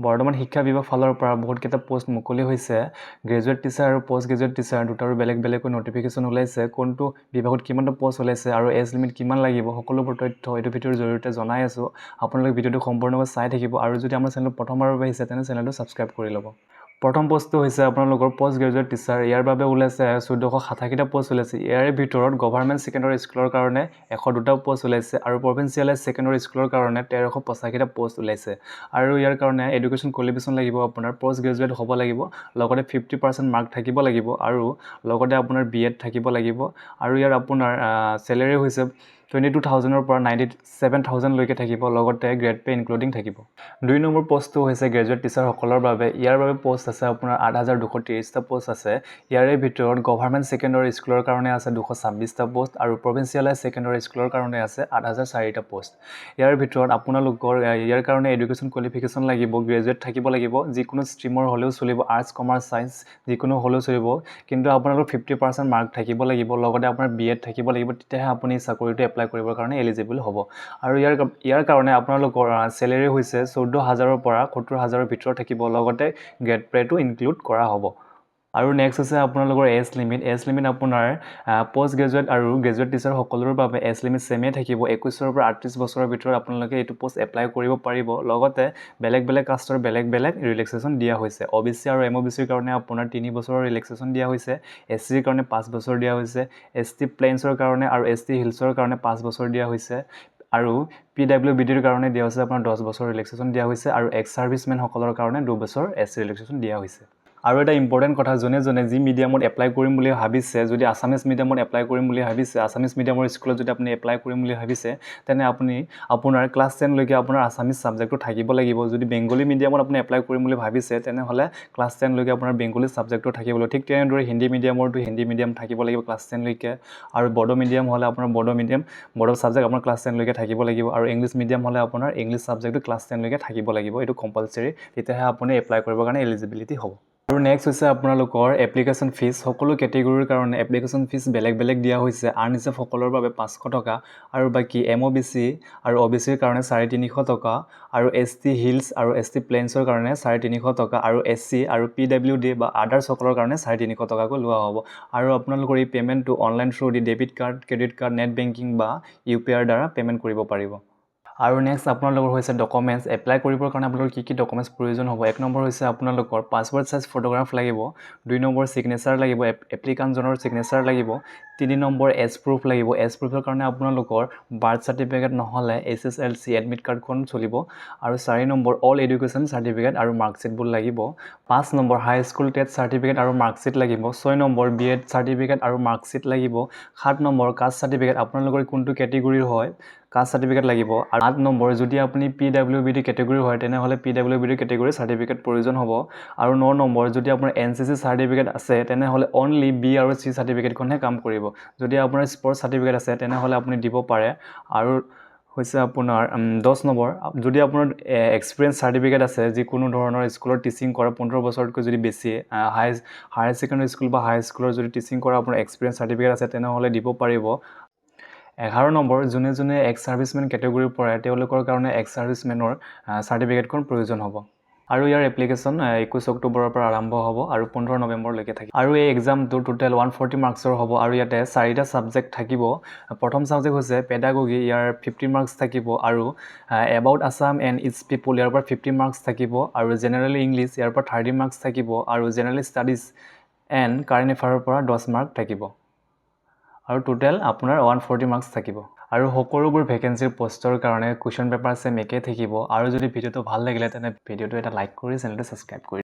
বৰ্তমান শিক্ষা বিভাগ ফালৰ পৰা বহুতকেইটা পষ্ট মুকলি হৈছে। গ্ৰেজুৱেট টিচাৰ আৰু পষ্ট গ্ৰেজুৱেট টিচাৰ দুটাৰো বেলেগ বেলেগকৈ নটিফিকেশ্যন ওলাইছে। কোনটো বিভাগত কিমানটা পষ্ট ওলাইছে আৰু এজ লিমিট কিমান লাগিব, সকলোবোৰ তথ্য এইটো ভিডিঅ'ৰ জৰিয়তে জনাই আছোঁ। আপোনালোকে ভিডিঅ'টো সম্পূৰ্ণকৈ চাই থাকিব আৰু যদি আমাৰ চেনেলটো প্ৰথমবাৰৰ বাবে আহিছে, তেনে চেনেলটো ছাবস্ক্ৰাইব কৰি ল'ব। প্ৰথম পষ্টটো হৈছে আপোনালোকৰ পষ্ট গ্ৰেজুৱেট টিচাৰ। ইয়াৰ বাবে ওলাইছে 1487টা পষ্ট ওলাইছে। ইয়াৰে ভিতৰত গভাৰ্মেণ্ট ছেকেণ্ডাৰী স্কুলৰ কাৰণে 102টা পষ্ট ওলাইছে আৰু প্ৰভিঞ্চিয়েলাইজ ছেকেণ্ডাৰী স্কুলৰ কাৰণে 1385টা পষ্ট ওলাইছে। আৰু ইয়াৰ কাৰণে এডুকেশ্যন কোৱালিফিকেশ্যন লাগিব আপোনাৰ পষ্ট গ্ৰেজুৱেট হ'ব লাগিব, লগতে 50% মাৰ্ক থাকিব লাগিব আৰু লগতে আপোনাৰ বি এড থাকিব লাগিব। আৰু ইয়াৰ আপোনাৰ চেলেৰি হৈছে 22,000ৰ পৰা 97,000লৈকে থাকিব, লগতে গ্ৰেড পে' ইনক্লুডিং থাকিব। দুই নম্বৰ পষ্টটো হৈছে গ্ৰেজুৱেট টিচাৰসকলৰ বাবে। ইয়াৰ বাবে পষ্ট আছে আপোনাৰ 8230টা পষ্ট আছে। ইয়াৰে ভিতৰত গভাৰ্মেণ্ট ছেকেণ্ডাৰী স্কুলৰ কাৰণে আছে 226টা পষ্ট আৰু প্ৰভিঞ্চিয়েলাইজ ছেকেণ্ডাৰী স্কুলৰ কাৰণে আছে 8004টা পষ্ট। ইয়াৰ ভিতৰত আপোনালোকৰ ইয়াৰ কাৰণে এডুকেশ্যন কোৱালিফিকেশ্যন লাগিব গ্ৰেজুৱেট থাকিব লাগিব। যিকোনো ষ্ট্ৰীমৰ হ'লেও চলিব, আৰ্টছ, কমাৰ্চ, ছায়েন্স যিকোনো হ'লেও চলিব, কিন্তু আপোনালোকৰ 50% মাৰ্ক থাকিব লাগিব, লগতে আপোনাৰ বি এড থাকিব লাগিব। তেতিয়াহে আপুনি চাকৰিটো এপ্লাই কৰিবৰ কাৰণে এলিজিবল হ'ব। আৰু ইয়াৰ কাৰণে আপোনালোকৰ চেলেৰি হৈছে 14,000ৰ পৰা 70,000ৰ ভিতৰত থাকিব, লগতে গ্ৰেড পে'টো ইনক্লুড কৰা হ'ব। আৰু নেক্সট হৈছে আপোনালোকৰ এজ লিমিট। এজ লিমিট আপোনাৰ পষ্ট গ্ৰেজুৱেট আৰু গ্ৰেজুৱেট টিচাৰ সকলোৰে বাবে এজ লিমিট ছেমেই থাকিব। 21ৰ পৰা 38 বছৰৰ ভিতৰত আপোনালোকে এইটো পষ্ট এপ্লাই কৰিব পাৰিব। লগতে বেলেগ বেলেগ কাষ্টৰ বেলেগ বেলেগ ৰিলেক্সেশ্যন দিয়া হৈছে। অ' বি চি আৰু এম অ' বি চিৰ কাৰণে আপোনাৰ 3 বছৰৰ ৰিলেক্সেশ্যন দিয়া হৈছে, এছ চিৰ কাৰণে 5 বছৰ দিয়া হৈছে, এছ টি প্লেইনছৰ কাৰণে আৰু এছ টি হিলছৰ কাৰণে 5 বছৰ দিয়া হৈছে আৰু পি ডাব্লিউ বি ডিৰ কাৰণে দিয়া হৈছে আপোনাৰ 10 বছৰ ৰিলেক্সেশ্যন দিয়া হৈছে আৰু এক্স ছাৰ্ভিচমেনসকলৰ কাৰণে 2 বছৰ এজ ৰিলেক্সেশ্যন দিয়া হৈছে। আৰু এটা ইম্পৰ্টেণ্ট কথা, যোনে যোনে যি মিডিয়ামত এপ্লাই কৰিম বুলি ভাবিছে, যদি আছামিজ মিডিয়ামত এপ্লাই কৰিম বুলি ভাবিছে, আছামিজ মিডিয়ামৰ স্কুলত যদি আপুনি এপ্লাই কৰিম বুলি ভাবিছে, তেনে আপুনি আপোনাৰ ক্লাছ 10লৈকে আপোনাৰ আছামিজ ছাবজেক্টটো থাকিব লাগিব। যদি বেংগলী মিডিয়ামত আপুনি এপ্লাই কৰিম বুলি ভাবিছে, তেনেহ'লে ক্লাছ 10লৈকে আপোনাৰ বেংগলী ছাবজেক্টটো থাকিব লাগিব। ঠিক তেনেদৰে হিন্দী মিডিয়ামৰটো হিন্দী মিডিয়াম থাকিব লাগিব ক্লাছ 10লৈকে আৰু বড়ো মিডিয়াম হ'লে আপোনাৰ বড়ো মিডিয়াম, বড়ো ছাবজেক্ট আপোনাৰ ক্লাছ 10লৈকে থাকিব লাগিব আৰু ইংলিছ মিডিয়াম হ'লে আপোনাৰ ইংলিছ ছাবজেক্টটো ক্লাছ 10লৈকে থাকিব লাগিব। এইটো কম্পালচৰি, তেতিয়াহে আপুনি এপ্লাই কৰিবৰ কাৰণে এলিজিবিলিটি হ'ব। আৰু নেক্সট হৈছে আপোনালোকৰ এপ্লিকেশ্যন ফিজ। সকলো কেটেগৰীৰ কাৰণে এপ্লিকেশ্যন ফিজ বেলেগ বেলেগ দিয়া হৈছে। আনৰিজাৰ্ভসকলৰ বাবে 500 টকা আৰু বাকী এম অ' বি চি আৰু অ' বি চিৰ কাৰণে 350 টকা আৰু এছ টি হিলছ আৰু এছ টি প্লেইনছৰ কাৰণে 350 টকা আৰু এছ চি আৰু পি ডাব্লিউ ডি বা আদাৰ্ছসকলৰ কাৰণে 350 টকাকৈ লোৱা হ'ব। আৰু আপোনালোকৰ এই পে'মেণ্টটো অনলাইন থ্ৰু দি debit card, credit card, net banking বা ইউ পি আইৰ দ্বাৰা পে'মেণ্ট কৰিব পাৰিব। আৰু নেক্সট আপোনালোকৰ হৈছে ডকুমেণ্টছ। এপ্লাই কৰিবৰ কাৰণে আপোনালোকৰ কি কি ডকুমেণ্টছ প্ৰয়োজন হ'ব? এক নম্বৰ হৈছে আপোনালোকৰ পাছপৰ্ট চাইজ ফটোগ্ৰাফ লাগিব, দুই নম্বৰ ছিগনেচাৰ লাগিব, এপ্লিকাণ্টজনৰ ছিগনেচাৰ লাগিব, তিনি নম্বৰ এজ প্ৰুফ লাগিব। এজ প্ৰুফৰ কাৰণে আপোনালোকৰ বাৰ্থ চাৰ্টিফিকেট নহ'লে এইচএছএলচি এডমিট কাৰ্ডখন চলিব। আৰু চাৰি নম্বৰ অল এডুকেশ্যন চাৰ্টিফিকেট আৰু মাৰ্কশ্বিটবোৰ লাগিব। পাঁচ নম্বৰ হাই স্কুল টেট চাৰ্টিফিকেট আৰু মাৰ্কশ্বিট লাগিব। ছয় নম্বৰ বি এড চাৰ্টিফিকেট আৰু মাৰ্কশ্বিট লাগিব। সাত নম্বৰ কাষ্ট চাৰ্টিফিকেট, আপোনালোকৰ কোনটো কেটেগৰীৰ হয় কাষ্ট চাৰ্টিফিকেট লাগিব। আৰু আঠ নম্বৰ যদি আপুনি পি ডাব্লিউ বি ডি কেটেগৰীৰ হয়, তেনেহ'লে পি ডাব্লিউ বি ডি কেটেগৰীৰ চাৰ্টিফিকেট প্ৰয়োজন হ'ব। আৰু ন নম্বৰ যদি আপোনাৰ এনচিচি চাৰ্টিফিকেট আছে, তেনেহ'লে অনলি বি আৰু চি চাৰ্টিফিকেটখনহে কাম কৰিব। যদি আপোনাৰ স্পৰ্টছ চাৰ্টিফিকেট আছে, তেনেহ'লে আপুনি দিব পাৰে। আৰু হৈছে আপোনাৰ 10 নম্বৰ যদি আপোনাৰ এক্সপিৰিয়েঞ্চ চাৰ্টিফিকেট আছে, যিকোনো ধৰণৰ স্কুলত টিচিং কৰা 15 বছৰতকৈ যদি বেছি, হায়াৰ ছেকেণ্ডেৰী স্কুল বা হাই স্কুলৰ যদি টিচিং কৰা আপোনাৰ এক্সপিৰিয়েঞ্চ চাৰ্টিফিকেট আছে, তেনেহ'লে দিব পাৰিব। 11 নম্বৰ যোনে যোনে এক্স ছাৰ্ভিচমেন কেটেগৰীৰ পৰে, তেওঁলোকৰ কাৰণে এক্স ছাৰ্ভিচমেনৰ চাৰ্টিফিকেটখন প্ৰয়োজন হ'ব। আৰু ইয়াৰ এপ্লিকেশ্যন 21 অক্টোবৰৰ পৰা আৰম্ভ হ'ব আৰু 15 নৱেম্বৰলৈকে থাকিব। আৰু এই এক্সামটো টোটেল 140 মাৰ্কছৰ হ'ব আৰু ইয়াতে চাৰিটা ছাবজেক্ট থাকিব। প্ৰথম ছাবজেক্ট হৈছে পেডাগগী, ইয়াৰ 50 মাৰ্কছ থাকিব আৰু About Assam and its people, ইয়াৰ পৰা 50 মাৰ্কছ থাকিব আৰু জেনেৰেল ইংলিছ, ইয়াৰ পৰা 30 মাৰ্কছ থাকিব আৰু জেনেৰেল ষ্টাডিজ এণ্ড কাৰেণ্ট এফেয়াৰৰ পৰা 10 মাৰ্ক থাকিব আৰু টোটেল আপোনাৰ 140 মাৰ্কছ থাকিব। আৰু সকলোবোৰ ভেকেঞ্চিৰ পষ্টৰ কাৰণে কুৱেশ্যন পেপাৰ ছেম একেই থাকিব। আৰু যদি ভিডিঅ'টো ভাল লাগিলে, তেনে ভিডিঅ'টো এটা লাইক কৰি চেনেলটো ছাবস্ক্ৰাইব কৰি